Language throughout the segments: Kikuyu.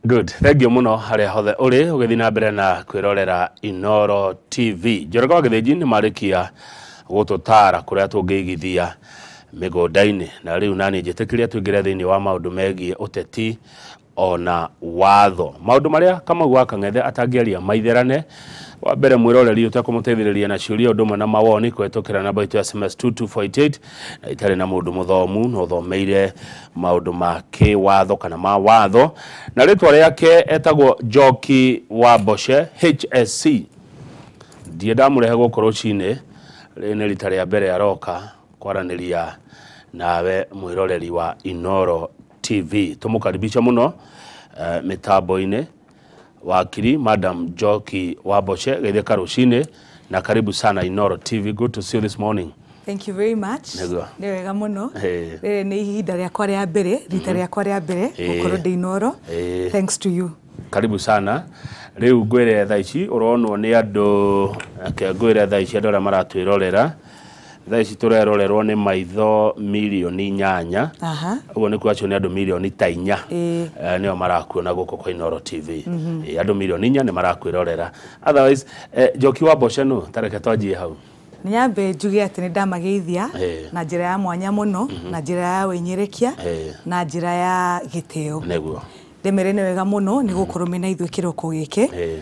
Good, thank you muno haria hothe uri ugithi na mbere na kwirorera Inooro TV. Njoroge wa Githinji ni marikia gututara kuria tungĩigithia mĩgũnda-inĩ, na rĩu nani njĩtĩkĩria tũingĩre thĩinĩ wa maũndũ megiĩ ũteti ona watho, maũndũ marĩa Kamau wa Kang'ethe atangĩaria maitherane. Wa mbere mwĩroreri ũtekũmũteithĩrĩria na ciũria ũndũ ũmwe na mawoni kũhetũkĩra namba itũ ya SMS 22488, na itarĩ na mũndũ mũthomu na ũthomeire maũndũ ma kĩwatho kana ma watho, na rĩtwa rĩake etagwo Njoki wa Mboce HSC. Ndiĩ ndamũrehe gũkũ rũcinĩ, rĩrĩ nĩ rita rĩa mbere aroka kwaranĩria nawe mwĩroreri wa Inooro TV. Tũmũkaribisha mũno mĩtambo-inĩ wakiri Madam Njoki wa Mboce. Geithĩka rũcinĩ na karibu sana Inooro TV. Good to see you this morning. Thank you very much. Nĩguo. Nĩ wega mũno. Ĩĩ. Rĩrĩ nĩ ihinda rĩakwa rĩa mbere, rita rĩakwa rĩa mbere gũkorwo ndĩ Inooro. Ĩĩ. Thanks to you. Karibu sana. Rĩu ngwĩre thaa ici ũronwo nĩ andũ, reke ngwĩre thaa ici andũ arĩa maratwĩrorera, thaa ici tũrerorerwo nĩ maitho 8 mirioni. Aha. Ũguo nĩ kuga acio nĩ andũ mirioni ta 4. Ĩĩ. Nĩo marakuona gũkũ kwa Inooro TV. Ĩĩ, andũ 4 mirioni nĩ marakwĩrorera. Otherwise, Njoki wa Mboce nũ? Tareke twanjie hau. Nĩ nyambe njuge atĩ nĩ ndamageithia Ĩĩ. na njĩra ya mwanya mũno, na njĩra ya wĩnyerekia, Ĩĩ. na njĩra ya gĩtĩo. Nĩguo. Ndĩmere nĩ wega mũno nĩ gũkorwo mena ithuĩ kĩroko gĩkĩ. Ĩĩ.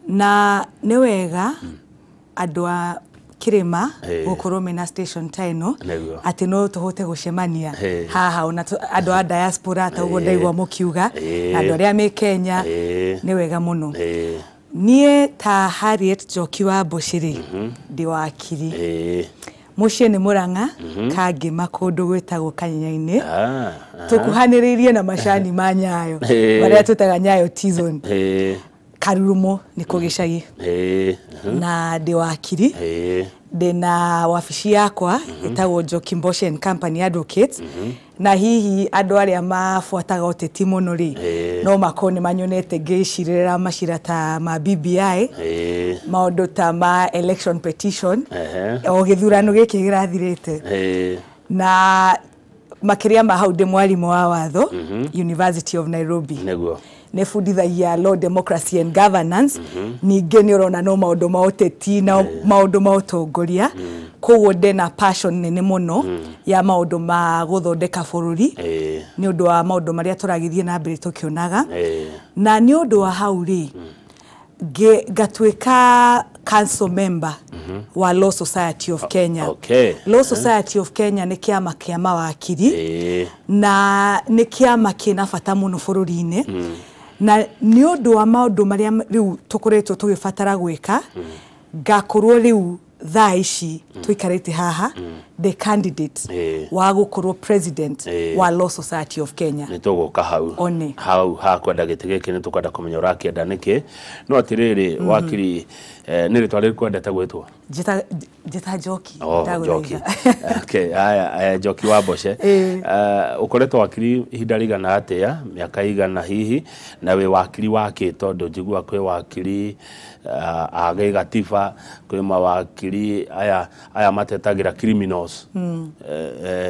Na nĩ wega andũ a kĩrĩma Ĩĩ. gũkorwo mena station ta ĩno, Nĩguo. atĩ no tũhote gũcemania Ĩĩ. haha ona andũ a diaspora ta ũguo Ĩĩ. ndaigua mũkiuga, Ĩĩ. na andũ arĩa me Kenya, Ĩĩ. nĩ wega mũno. Ĩĩ. Niĩ ta Harriet Njoki wa Mboce rĩ, ndĩ wakiri. Ĩĩ. Mũciĩ nĩ Mũrang'a, Kangĩma, kũndũ gwĩtagwo Kanyanya-inĩ, Ah, tũkuhanĩrĩirie na macani ma Nyayo, Ĩĩ. marĩa twĩtaga Nyayo Tea Zone. Ĩĩ. Karurumo nĩkuo gĩcagi. Ĩĩ. Na ndĩ wakiri. Ĩĩ. Ndĩna wabici yakwa ĩtagwo Njoki Mboce and Company Advocates, na hihi andũ arĩa mabuataga ũteti mũno rĩ, Ĩĩ. no makorwo nĩ manyonete ngĩcirĩra macira ta ma BBI, Ĩĩ. maũndũ ta ma election petition, Ehe. o gĩthurano gĩkĩ gĩrathirĩte. Ĩĩ. Na makĩria ma hau, ndĩ mwarimũ wa watho, University of Nairobi. Nĩguo. Nĩ bundithagia law, democracy and governance. Ningĩ nĩ ũrona no maũndũ ma ũteti na maũndũ ma ũtongoria, koguo ndĩna passion nene mũno ya maũndũ ma gũthondeka bũrũri, Ĩĩ. nĩ ũndũ wa maũndũ marĩa tũragĩthiĩ na mbere tũkĩonaga. Ĩĩ. Na nĩ ũndũ wa hau rĩ, ngatuĩka council member wa Law Society of Kenya. Law Society of Kenya nĩ kĩama kĩa mawakiri, Ĩĩ. na nĩ kĩama kĩna bata mũno bũrũri-inĩ, na nĩ ũndũ wa maũndũ marĩa rĩu tũkoretwo tũgĩbatara gwĩka, ngakorwo rĩu thaa ici tũikarĩte haha the candidate Ĩĩ. wa gũkorwo president Ĩĩ. wa Law Society of Kenya. Nĩ tũgũka hau. One. Hau ha kwenda gĩtĩ gĩkĩ, nĩ tũkwenda kũmenya ũrakĩenda nĩkĩ. No atĩrĩrĩ, wakiri, nĩ rĩtwa rĩrĩkũ wendete gwĩtwo? Njĩta Njoki. Oh, ndagũthaitha. Njoki. Okay, haya, Njoki wa Mboce. Ĩĩ. Ũkoretwo wakiri ihinda rĩigana atĩa, mĩaka igana hihi, na wĩ wakiri wa kĩ? Tondũ njiguaga kwĩ wakiri a gĩgatiba, kwĩ mawakiri aya matetagĩra criminals.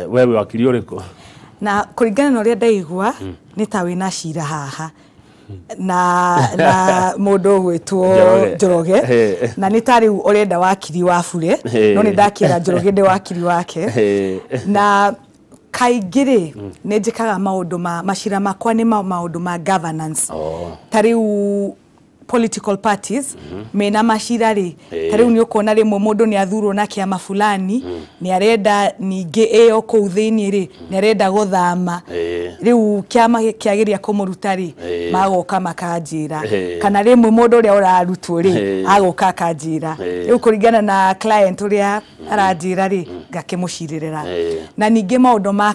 We wĩ wakiri ũrĩkũ? Na kũringana na ũrĩa ndaigua, nĩ ta wĩna cira haha na mũndũ ũgwĩtwo Njoroge. Njoroge. Ĩĩ. Na nĩ ta rĩu ũrenda wakiri wa bure, Ĩĩ. no nĩ ndakĩra Njoroge ndĩ wakiri wake. Ĩĩ. Na kaingĩ rĩ, nĩ njĩkaga maũndũ ma macira makwa nĩ maũndũ ma governance. Oh. Ta rĩu political parties mena macira rĩ, Ĩĩ. ta rĩu nĩ ũkuona rĩmwe mũndũ nĩ athurwo na kĩama fulani, nĩ arenda ningĩ ĩyo kũu thĩinĩ rĩ, nĩ arenda gũthama. Ĩĩ. Rĩu kĩama kĩageria kũmũruta rĩ, Ĩĩ. magoka makanjĩra. Ĩĩ. Kana rĩmwe mũndũ ũrĩa ũrarutwo rĩ, Ĩĩ. agoka akanjĩra. Ĩĩ. Rĩu kũringana na client ũrĩa aranjĩra rĩ, ngakĩmũcirĩrĩra. Ĩĩ. Na ningĩ maũndũ ma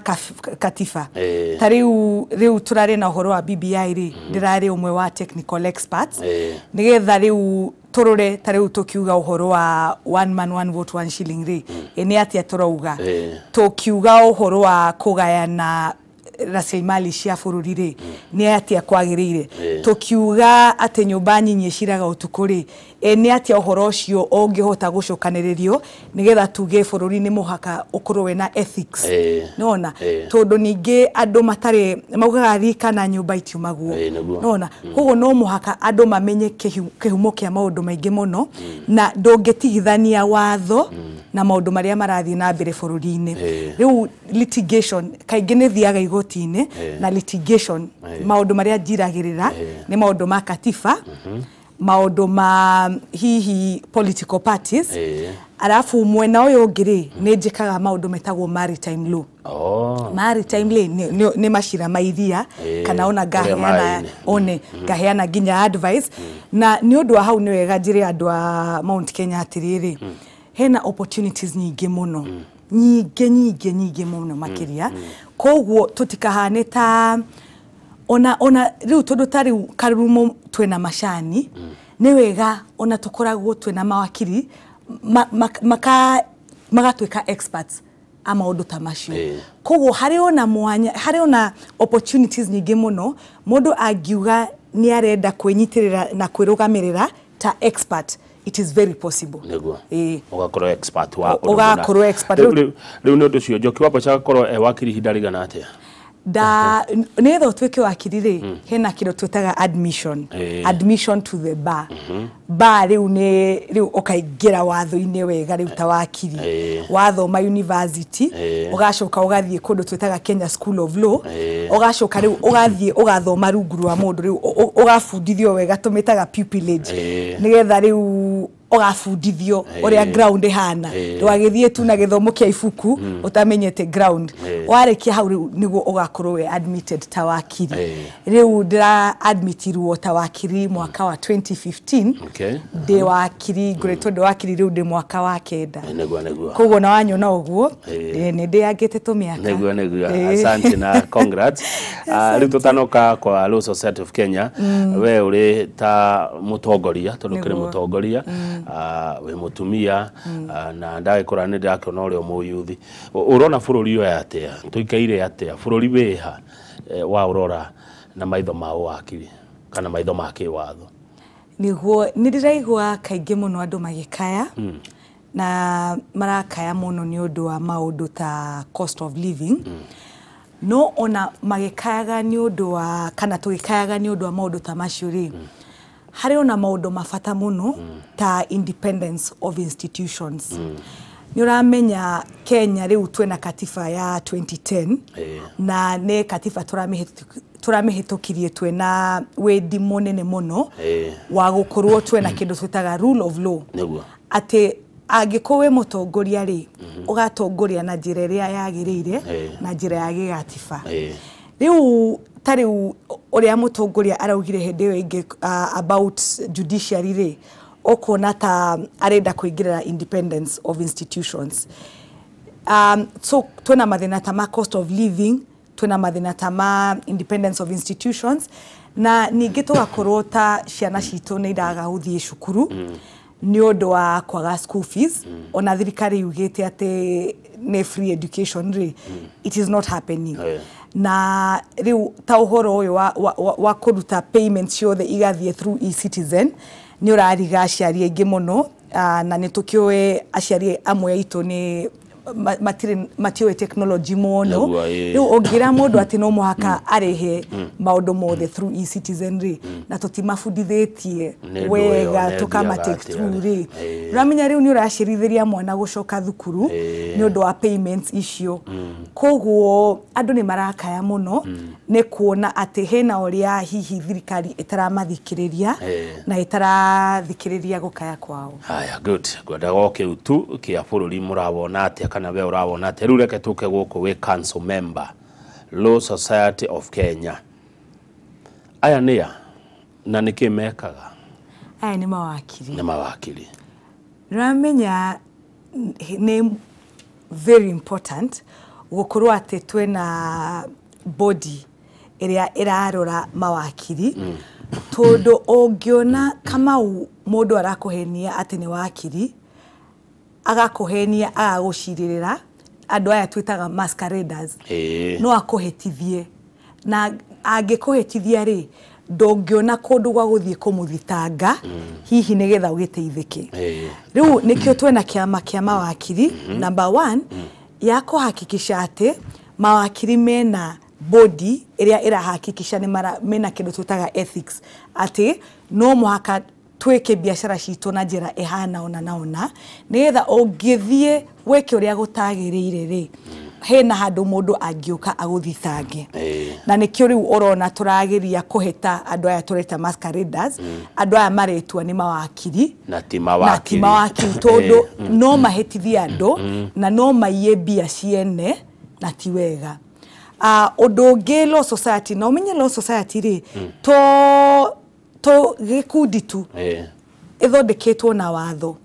katiba. Ĩĩ. Ta rĩu tũrarĩ na ũhoro wa BBI rĩ, ndĩrarĩ ũmwe wa technical experts, Ĩĩ. nĩgetha rĩu tũrore, ta rĩu tũkiuga ũhoro wa one man one vote one shilling rĩ, ĩ nĩ atĩa tũrauga? Ĩĩ. Tũkiuga ũhoro wa kũgayana rasilimali cia bũrũri rĩ, nĩ atĩa kwagĩrĩire. Tũkiuga atĩ nyũmba nyinyi ciraga ũtukũ rĩ, nĩ atĩa ũhoro ũcio ũngĩhota gũcokanĩrĩrio nĩgetha tuge bũrũri nĩ mũhaka ũkorwo wĩna ethics. Nona tondũ ningĩ andũ matarĩ maugaga rika na nyũmba itiumagwo. Nona koguo no mũhaka andũ mamenye kĩhumo kĩa maũndũ maingĩ mũno, na ndũngĩtigithania watho na maũndũ marĩa marathiĩ na mbere bũrũri-inĩ. Rĩu litigation kaingĩ nĩ thiaga igoti-inĩ, na litigation maũndũ marĩa njiragĩrĩra nĩ maũndũ ma katiba, maũndũ ma hihi political parties, arabu mwena ũyũ ũngĩ rĩ, nĩ njĩkaga maũndũ metagwo maritime law. Maritime law nĩ macira ma iria, kana ona ngaheana one ngaheana nginya advice. Na nĩ ũndũ wa hau nĩ wega njĩre andũ a Mount Kenya atĩrĩrĩ, hena opportunities nyingĩ mũno, nyingĩ nyingĩ nyingĩ mũno makĩria. Koguo tũtikahane ta ona rĩu tondũ ta rĩu Karurumo twĩna macani, nĩ wega ona tũkoragwo twĩna mawakiri magatuĩka experts a maũndũ ta macio. Koguo harĩ ona mwanya, harĩ ona opportunities nyingĩ mũno mũndũ angiuga nĩ arenda kwĩnyitĩrĩra na kwĩrũgamĩrĩra ta expert, it is very possible. Nĩguo ũgakorwo expert wa ũgakorwo expert. Rĩu nĩ ũndũ ũcio Njoki wa Mbocha agakorwo e wakiri ihinda rĩigana atĩa? Da nĩgetha ũtuĩke wakiri rĩ, hena kĩndũ twĩtaga admission. Admission to the bar. Bar rĩu nĩ rĩu ũkaingĩra watho-inĩ wega rĩu ta wakiri. Wathoma university, ũgacoka ũgathiĩ kũndũ twĩtaga Kenya School of Law, ũgacoka rĩu ũgathiĩ ũgathoma rungu rwa mũndũ rĩu ũgabundithio wega, tũmĩtaga pupillage, nĩgetha rĩu ũgabundithio ũrĩa ground ĩhana. Ndũgagĩthiĩ tu na gĩthomo kĩa ibuku ũtamenyete ground. Warĩkia hau rĩu nĩguo ũgakorwo wĩ admitted ta wakiri. Rĩu ndĩra admitirwo ta wakiri mwaka wa 2015. Ndĩ wakiri, ngoretwo ndĩ wakiri rĩu ndĩ mwaka wa 9. Nĩguo. Koguo na wanyona ũguo nĩ ndĩangĩte tũmĩaka. Nĩguo. Asante na congrats. Rĩu tũtanoka kwa Law Society of Kenya, we ũrĩ ta mũtongoria, tondũ kĩrĩ mũtongoria, wĩ mũtumia, na ndagĩkora nĩ ndĩrakĩona ũrĩa mũyuthi. Ũrona bũrũri ũyũ atĩa? Tũikaire atĩa? Bũrũri wĩha wa ũrora na maitho ma ũwakiri kana maitho ma kĩwatho? Nĩguo nĩ ndĩraigua kaingĩ mũno andũ magĩkaya, na marakaya mũno nĩ ũndũ wa maũndũ ta cost of living. No ona magĩkayaga nĩ ũndũ wa kana tũgĩkayaga nĩ ũndũ wa maũndũ ta macio rĩ, harĩ ona maũndũ ma bata mũno ta independence of institutions. Nĩ ũramenya Kenya rĩu twĩna katiba ya 2010, na nĩ katiba tũramĩhĩtũkirie twĩna wendi mũnene mũno wa gũkorwo twĩna kĩndũ twĩtaga rule of law. Atĩ angĩkorwo wĩ mũtongoria rĩ, ũgatongoria na njĩra ĩrĩa yagĩrĩire, na njĩra ya gĩgatiba. Rĩu ta rĩu ũrĩa mũtongoria araugire hĩndĩ ĩyo ĩngĩ about judiciary rĩ, ũkuona ta arenda kũingĩrĩra independence of institutions. So twĩna mathĩna ta ma cost of living, twĩna mathĩna ta ma independence of institutions, na ningĩ tũgakorwo ta ciana citũ nĩ iraga gũthiĩ cukuru nĩ ũndũ wa kwaga school fees. Ona thirikari yugĩte atĩ nĩ free education rĩ, it is not happening. Na rĩu ta ũhoro ũyũ wa kũruta payments ciothe igathiĩ through e-citizen nĩ ũrariga aciari aingĩ mũno, na nĩ tũkĩũĩ aciari amwe aitũ nĩ matiũĩ technology mũno. Rĩu ũngĩra mũndũ atĩ no mũhaka arĩhe maũndũ mothe through e-citizen rĩ, na tũtimabundithĩtie wega tũkama take through rĩ, ũramenya rĩu nĩ ũracirithĩria mwana gũcoka thukuru nĩ ũndũ wa payments icio. Koguo andũ nĩ marakaya mũno nĩ kuona atĩ hena ũrĩa hihi thirikari ĩtaramathikĩrĩria na ĩtarathikĩrĩria gũkaya kwao. Haya, good. Ngwendaga o kĩu tu kĩa bũrũri mũrawona atĩa kana we ũrawona atĩa. Rĩu reke tũke gũkũ wĩ council member Law Society of Kenya. Aya nĩ a na nĩkĩ mekaga? Aya nĩ mawakiri. Nĩ mawakiri. Nĩũramenya nĩ very important gũkorwo atĩ twĩna body ĩrĩa ĩrarora mawakiri, tondũ ũngĩona Kamau mũndũ arakũhenia atĩ nĩ wakiri, agakũhenia agagũcirĩrĩra andũ aya twĩtaga masqueraders. No akũhĩtithie, na angĩkũhĩtithia rĩ, ndũngĩona kũndũ gwa gũthiĩ kũmũthitanga hihi nĩgetha ũgĩteithĩke. Rĩu nĩkĩo twĩna kĩama kĩa mawakiri, number 1 ya kũhakikisha atĩ mawakiri mena body ĩrĩa ĩrahakikisha nĩ mena kĩndũ twĩtaga ethics, atĩ no mũhaka twĩke biacara citũ na njĩra ĩhana ona na ona, nĩgetha ũngĩthiĩ wĩke ũrĩa gũtagĩrĩire rĩ, hena handũ mũndũ angĩũka agũthitange. Na nĩkĩo rĩu ũrona tũrageria kũhĩta andũ aya tũreta masqueraders, andũ aya maretua nĩ mawakiri na ti mawakiri, tondũ no mahĩtithie andũ na no maiye mbia ciene na ti wega. Ũndũ ũngĩ Law Society, na ũmenye Law Society rĩ, to gĩkundi tu ĩthondeketwo na watho.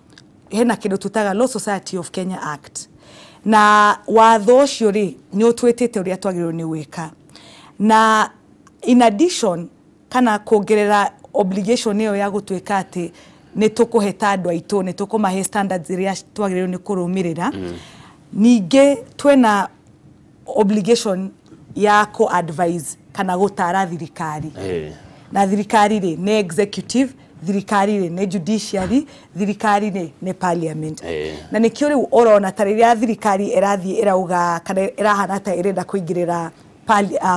Hena kĩndũ tũtaga Law Society of Kenya Act, na watho ũcio rĩ nĩ ũtwĩtĩte ũrĩa twagĩrĩirwo nĩ gwĩka. Na in addition, kana kuongerera obligation ĩyo ya gũtuĩka atĩ nĩ tũkũheta andũ aitũ, nĩ tũkũmahe standards iria twagĩrĩirwo nĩ kũrũmĩrĩra, ningĩ twĩna obligation ya kũ-advise kana gũtara thirikari. Na thirikari rĩ nĩ executive, thirikari rĩ nĩ judiciary, thirikari rĩ nĩ parliament. Na nĩkĩo rĩu ũrona ta rĩrĩa thirikari ĩrathiĩ ĩrauga kana ĩrahana ta ĩrenda kũingĩrĩra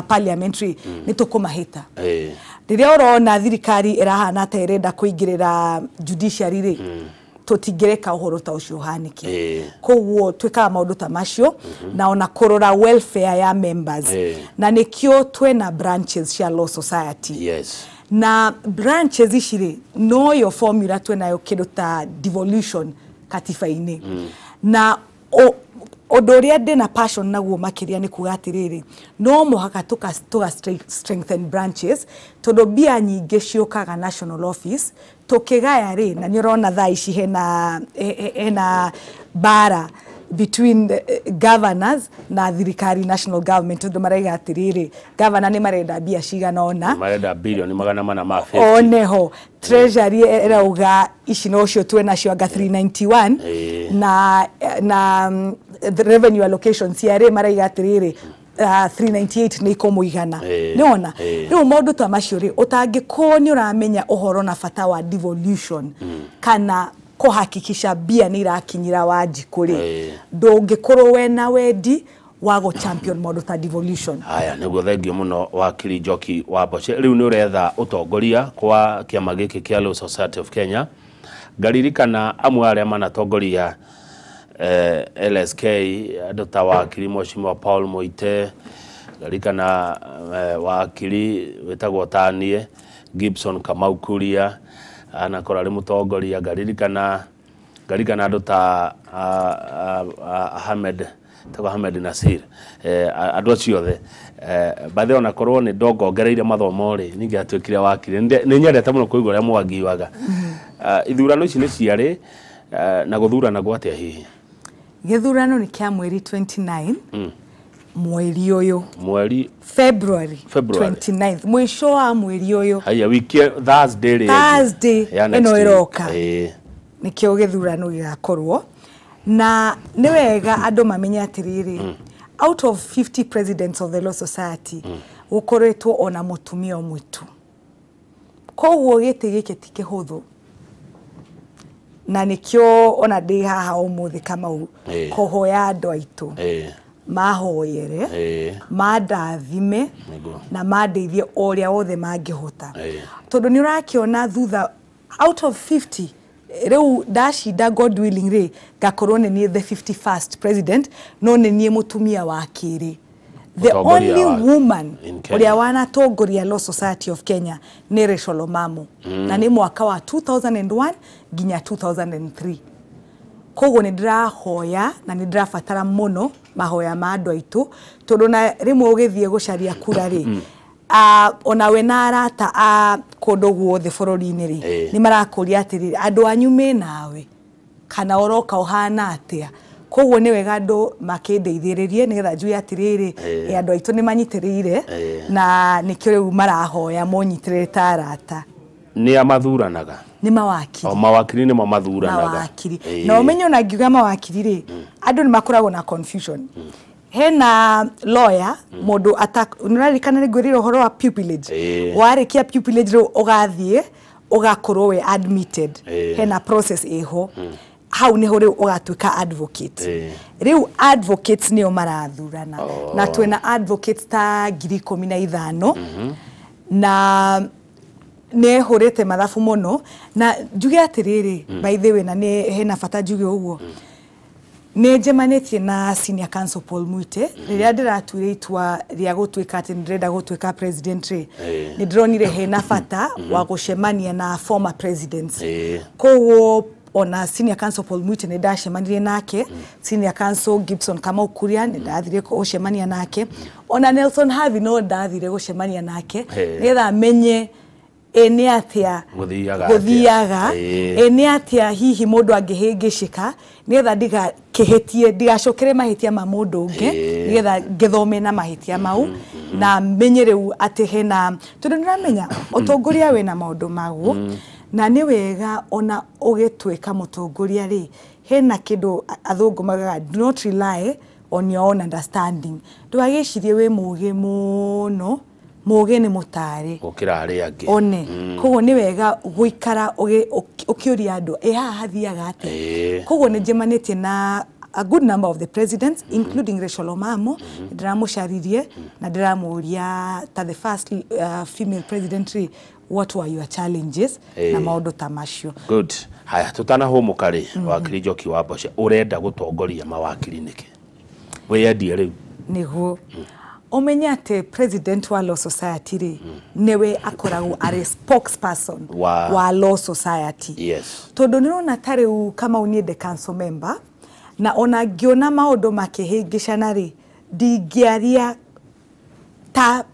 parliamentary, nĩ tũkũmahĩta. Rĩrĩa ũrona thirikari ĩrahana ta ĩrenda kũingĩrĩra judiciary rĩ, tũtingĩreka ũhoro ta ũcio ũhanĩke. Koguo twĩkaga maũndũ ta macio, na ona kũrora welfare ya members. Na nĩkĩo twĩna branches cia Law Society. Na branches ici rĩ, noyo formula twĩnayo kĩndũ ta devolution katiba-inĩ. Na ũndũ ũrĩa ndĩna passion naguo makĩria nĩ kuga atĩrĩrĩ, no mũhaka tũka strengthen branches, tondũ mbia nyingĩ ciũkaga national office tũkĩgaya rĩ, na nĩ ũrona thaa ici hena bara between governors na thirikari national government, tondũ maraiga atĩrĩrĩ, governor nĩ marenda mbia cigana ũna, marenda bilioni 450, oneho treasury ĩrauga ici nocio twĩnacio anga 391, na the revenue allocation CRA maraiga atĩrĩrĩ 398 nĩ ikũmũigana. Nĩwona rĩu maũndũ ta macio rĩ, ũtangĩkorwo nĩ ũramenya ũhoro na bata wa devolution kana kũhakikisha mbia nĩ irakinyĩra Wanjikũ rĩ, ndũngĩkorwo wena wendi wa gũ champion maũndũ ta devolution. Haya, nĩguo thengio mũno wakiri Njoki wa Mboce. Rĩu nĩ ũretha ũtongoria kwa kĩama gĩkĩ kĩa Law Society of Kenya. Ngaririkana amwe arĩa manatongoria LSK, andũ ta wakiri Mheshimiwa Paul Moite, ngaririkana wakiri wĩtagwo Tanie Gibson Kamau Kuria anakorwo arĩ mũtongoria, ngaririkana andũ ta Ahmed Ahmed Nasir, andũ acio othe. By the way, onakorwo nĩ ndongongereire mathomo rĩ, ningĩatuĩkire wakiri. Nĩ nyendete mũno kũigua ũrĩa mwangiugaga. Ithurano ici nĩ ciarĩ na gũthurana gwa atĩa hihi? Gĩthurano nĩ kĩa mweri 29, mweri ũyũ, mweri February 29th, mũico wa mweri ũyũ. Haya, wiki Thursday rĩ, Thursday ĩno ĩroka nĩkĩo gĩthurano gĩgakorwo. Na nĩ wega andũ mamenye atĩrĩrĩ, out of 50 presidents of the Law Society, gũkoretwo ona mũtumia ũmwe tu. Koguo gĩtĩ gĩkĩ ti kĩhũthũ, na nĩkĩo ona ndĩ haha ũmũthĩ Kamau kũhoya andũ aitũ mahoyere, mandathime na mandeithie o ũrĩa wothe mangĩhota, tondũ nĩ ũrakĩona thutha out of 50 rĩu ndacinda God willing rĩ, ngakorwo nĩ niĩ the 51st president, no nĩ niĩ mũtumia wa kerĩ, the only woman ũrĩa wanatongoria Law Society of Kenya nĩ Rachel Omamo, na nĩ mwaka wa 2001 nginya 2003. Koguo nĩ ndĩrahoya na nĩ ndĩrabatara mũno mahoya ma andũ aitũ, tondũ na rĩmwe ũgĩthiĩ gũcaria kura rĩ, ona we na arata a kũndũ guothe bũrũri-inĩ rĩ, nĩ marakũria atĩrĩrĩ, andũ anyu me nawe kana ũroka ũhana atĩa? Koguo nĩ wega andũ makĩndeithĩrĩrie nĩgetha njuge atĩrĩrĩ, andũ aitũ nĩ manyitĩrĩire na nĩkĩo rĩu marahoya monyitĩrĩre ta arata. Nĩ a mathuranaga? Nĩ mawakiri. O mawakiri nĩmo mathuranaga. Mawakiri. Na ũmenye ona ngiuga mawakiri rĩ, andũ nĩ makoragwo na confusion. Hena lawyer mũndũ nĩũraririkana nĩ ngwĩrire ũhoro wa pupillage. Warĩkia pupillage rĩu ũgathiĩ ũgakorwo we admitted. Hena process ĩho. Hau niho rĩu ũgatuĩka advocate. Rĩu advocates nĩo marathurana. Na twĩna advocates ta 15,000. Na nĩ hũrĩte mathabu mũno. Na njuge atĩrĩrĩ, by the way, na nĩ hena bata njuge ũguo. Nĩ njemanĩtie na Senior Counsel Paul Muite rĩrĩa ndĩratuire itua rĩa gũtuĩka atĩ nĩndĩrenda gũtuĩka president rĩ, nĩ ndĩronire hena bata wa gũcemania na former presidents. Koguo ona Senior Counsel Paul Muite nĩ ndacemanirie nake, Senior Counsel Gibson Kamau Kuria nĩ ndathire gũcemania nake, ona Nelson Havi no ndathire gũcemania nake nĩgetha menye nĩ atĩa gũthiaga, nĩ atĩa hihi mũndũ angĩhĩngĩcĩka nĩgetha ndigakĩhĩtie, ndigacokere mahĩtia ma mũndũ ũngĩ, nĩgetha ngĩthome na mahĩtia mau na menye rĩu atĩ hena, tondũ nĩũramenya ũtongoria wĩna maũndũ maguo. Na nĩ wega ona ũgĩtuĩka mũtongoria rĩ, hena kĩndũ athũngũ magaga, do not rely on your own understanding. Ndũgagĩcirie wĩ mũgĩ mũno, mũgĩ nĩ mũtare gũkĩra arĩa angĩ. One. Koguo nĩ wega gũikara ũkĩũria andũ, ĩ haha hathiaga atĩa? Koguo nĩ njemanĩtie na a good number of the presidents, including Rachel Omamo, ndĩramũcaririe na ndĩramũria ta the first female president rĩ, what were your challenges na maũndũ ta macio. Good. Haya, tũtanahũmũka rĩ, wakiri Njoki wa Mboce, ũrenda gũtongoria mawakiri nĩkĩ? Wĩyendie rĩu. Nĩguo. Ũmenye atĩ president wa Law Society rĩ, nĩwe akoragwo arĩ spokesperson wa Law Society. Yes. Tondũ nĩũrona ta rĩu Kamau niĩ ndĩ council member, na ona ngĩona maũndũ makĩhĩngĩcana rĩ, ndingĩaria ta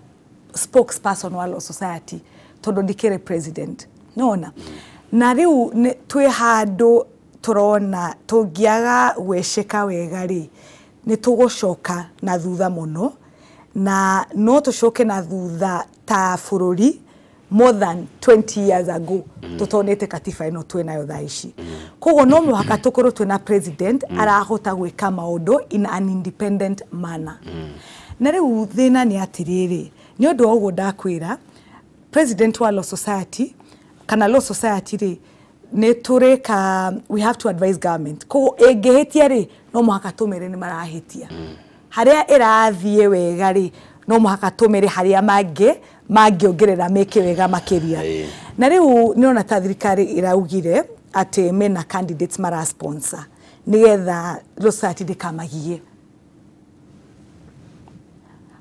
spokesperson wa Law Society tondũ ndikĩrĩ president. Nĩwona? Na rĩu twĩ handũ tũrona tũngĩaga gwĩcĩka wega rĩ, nĩ tũgũcoka na thutha mũno, na no tũcoke na thutha ta bũrũri more than 20 years ago tũtonete katiba ĩno twĩnayo thaa ici. Koguo no mũhaka tũkorwo twĩna president arahota gwĩka maũndũ in an independent manner. Na rĩu thĩna nĩ atĩrĩrĩ, nĩ ũndũ wa ũguo ndakwĩra, president wa Law Society kana Law Society rĩ, nĩ tũreka, we have to advise government. Koguo ĩngĩhĩtia rĩ, no mũhaka tũmere nĩ marahĩtia. Harĩa ĩrathiĩ wega rĩ, no mũhaka tũmere harĩa mangĩongerera meke wega makĩria. Na rĩu nĩona ta thirikari ĩraugire atĩ mena candidates mara sponsor nĩgetha Law Society ndĩkamagie.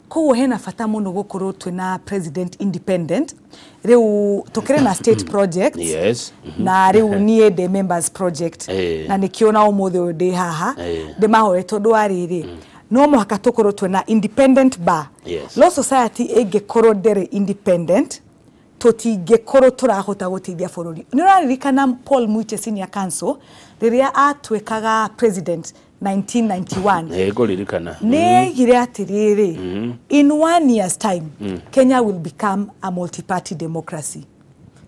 Koguo hena bata mũno gũkorwo twĩna president independent. Rĩu tũkĩrĩ na state projects. Yes. Na rĩu niĩ ndĩ members project. Na nĩkĩo na ũmũthĩ ũyũ ndĩ haha ndĩmahoe tondũ wa rĩrĩ, no mũhaka tũkorwo twĩna independent bar. Yes. Law Society ĩngĩkorwo ndĩrĩ independent, tũtingĩkorwo tũrahota gũteithia bũrũri. Nĩ ũraririkana Paul Muite Senior Counsel rĩrĩa atuĩkaga president 1991? Nĩ ngũririkana. Nĩ aigire atĩrĩrĩ, in 1 year's time, Kenya will become a multi-party democracy.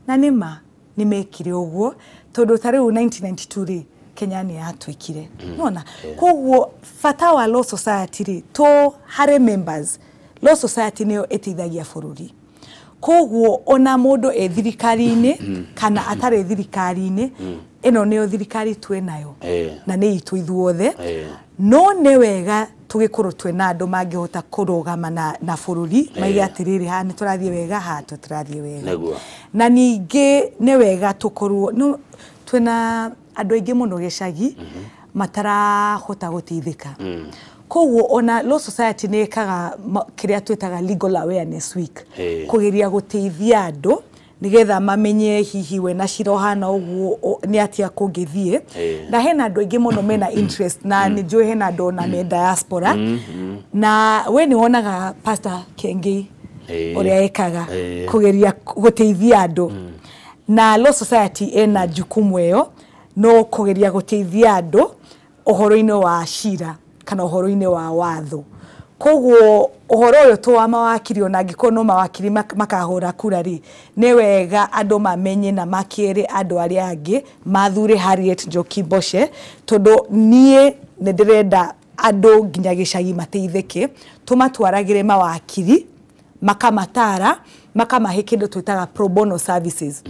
Na nĩ ma nĩ mekire ũguo tondũ ta rĩu 1992 rĩ, Kenya nĩ yatuĩkire. Nĩwona? Koguo bata wa Law Society rĩ, to harĩ members, Law Society nĩyo ĩteithagia bũrũri. Koguo ona mũndũ e thirikari-inĩ kana atarĩ thirikari-inĩ, ĩno nĩyo thirikari twĩnayo na nĩ itũ ithuothe. No nĩ wega tũgĩkorwo twĩna andũ mangĩhota kũrũgama na bũrũri, maige atĩrĩrĩ, haha nĩ tũrathiĩ wega, haha tũtirathiĩ wega. Na ningĩ nĩ wega tũkorwo no twĩna andũ aingĩ mũno gĩcagi matarahota gũteithĩka. Koguo ona Law Society nĩ ĩkaga kĩrĩa twĩtaga Legal Awareness Week, kũgeria gũteithia andũ nĩgetha mamenye hihi we na cira ũhana ũguo nĩ atĩa kũngĩthiĩ. Na hena andũ aingĩ mũno mena interest, na nĩ njũĩ hena andũ ona me diaspora. Na we nĩ wonaga Pastor Kengei ũrĩa ekaga kũgeria gũteithia andũ. Na Law Society ĩna jukumu ĩyo, no kũgeria gũteithia andũ ũhoro-inĩ wa cira kana ũhoro-inĩ wa watho. Koguo ũhoro ũyũ to wa mawakiri ona angĩkorwo no mawakiri makahũra kura rĩ, nĩ wega andũ mamenye na makĩre andũ arĩa angĩ mathure Harriet Njoki Mboce, tondũ niĩ nĩ ndĩrenda andũ nginya gĩcagi mateithĩke, tũmatwaragĩre mawakiri makamatara makamahe kĩndũ twĩtaga pro bono services.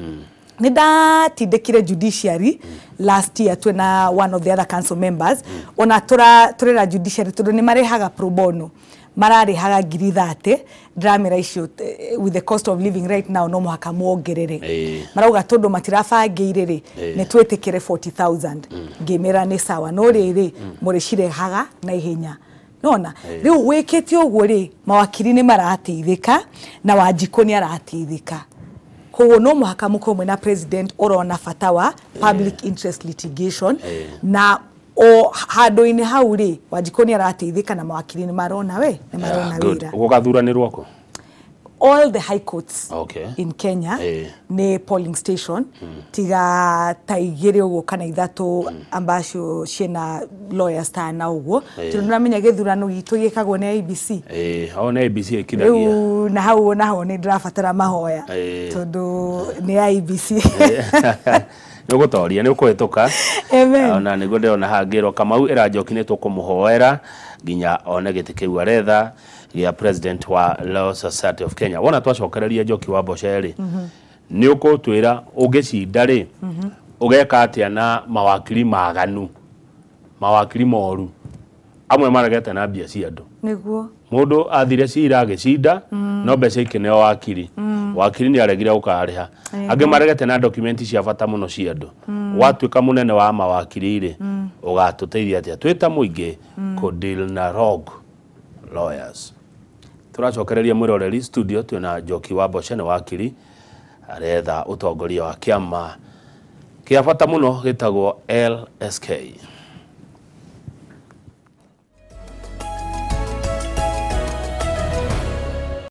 Nĩ ndatindĩkire judiciary last year twĩna one of the other council members, ona tũrera judiciary tondũ nĩ marehaga pro bono, mararĩhaga 30,000. Ndĩramera icio with the cost of living right now no mũhaka muongerere. Marauga tondũ matirabangĩire rĩ, nĩ twĩtĩkĩre 40,000. Ngĩmera nĩ sawa, no rĩrĩ mũrĩcirehaga na ihenya. Nona rĩu wĩkĩte ũguo rĩ, mawakiri nĩ marateithĩka na Wanjikũ nĩ arateithĩka. Koguo no mũhaka mũkorwo mwĩna president ũrona bata wa public interest litigation, na o handũ-inĩ hau rĩ, Wanjikũ nĩ arateithĩka na mawakiri nĩ marona we nĩ marona wĩra. Gũgathuranĩrwo kũ? All the high courts in Kenya nĩ polling station, tiga ta igĩrĩ ũguo kana ithatũ ambacio ciĩna lawyers ta na ũguo, tondũ nĩũramenya gĩthurano gitũ gĩkagwo nĩ IEBC. Hau nĩ IEBC ĩkithagia. Rĩu na hau naho nĩ ndĩrabatara mahoya tondũ nĩ IEBC. Nĩ ũgũtoria, nĩ ũkũhĩtũka. Ona nĩguo ndĩrona hangĩrwo Kamau ĩra Njoki nĩ tũkũmũhoera nginya one gĩtĩ kĩu aretha gĩa president wa Law Society of Kenya. Wona twacokereria Njoki wa Mboce rĩ, nĩ ũkũtwĩra ũngĩcinda rĩ, ũgeka atĩa na mawakiri maganu, mawakiri moru amwe maregete na mbia cia andũ. Nĩguo Mũndũ athire cira agĩcinda, no mbeca ikĩneo wakiri, wakiri nĩ aregire gũkarĩha. Angĩ maregete na dokumenti cia bata mũno cia andũ. Watuĩka mũnene wa mawakiri rĩ, ũgatũteithia atĩa twĩ ta mũingĩ kũ deal na rogue lawyers? Tũracokereria mwĩroreri studio twĩna Njoki wa Mboce, nĩ wakiri aretha ũtongoria wa kĩama kĩa bata mũno gĩtagwo LSK.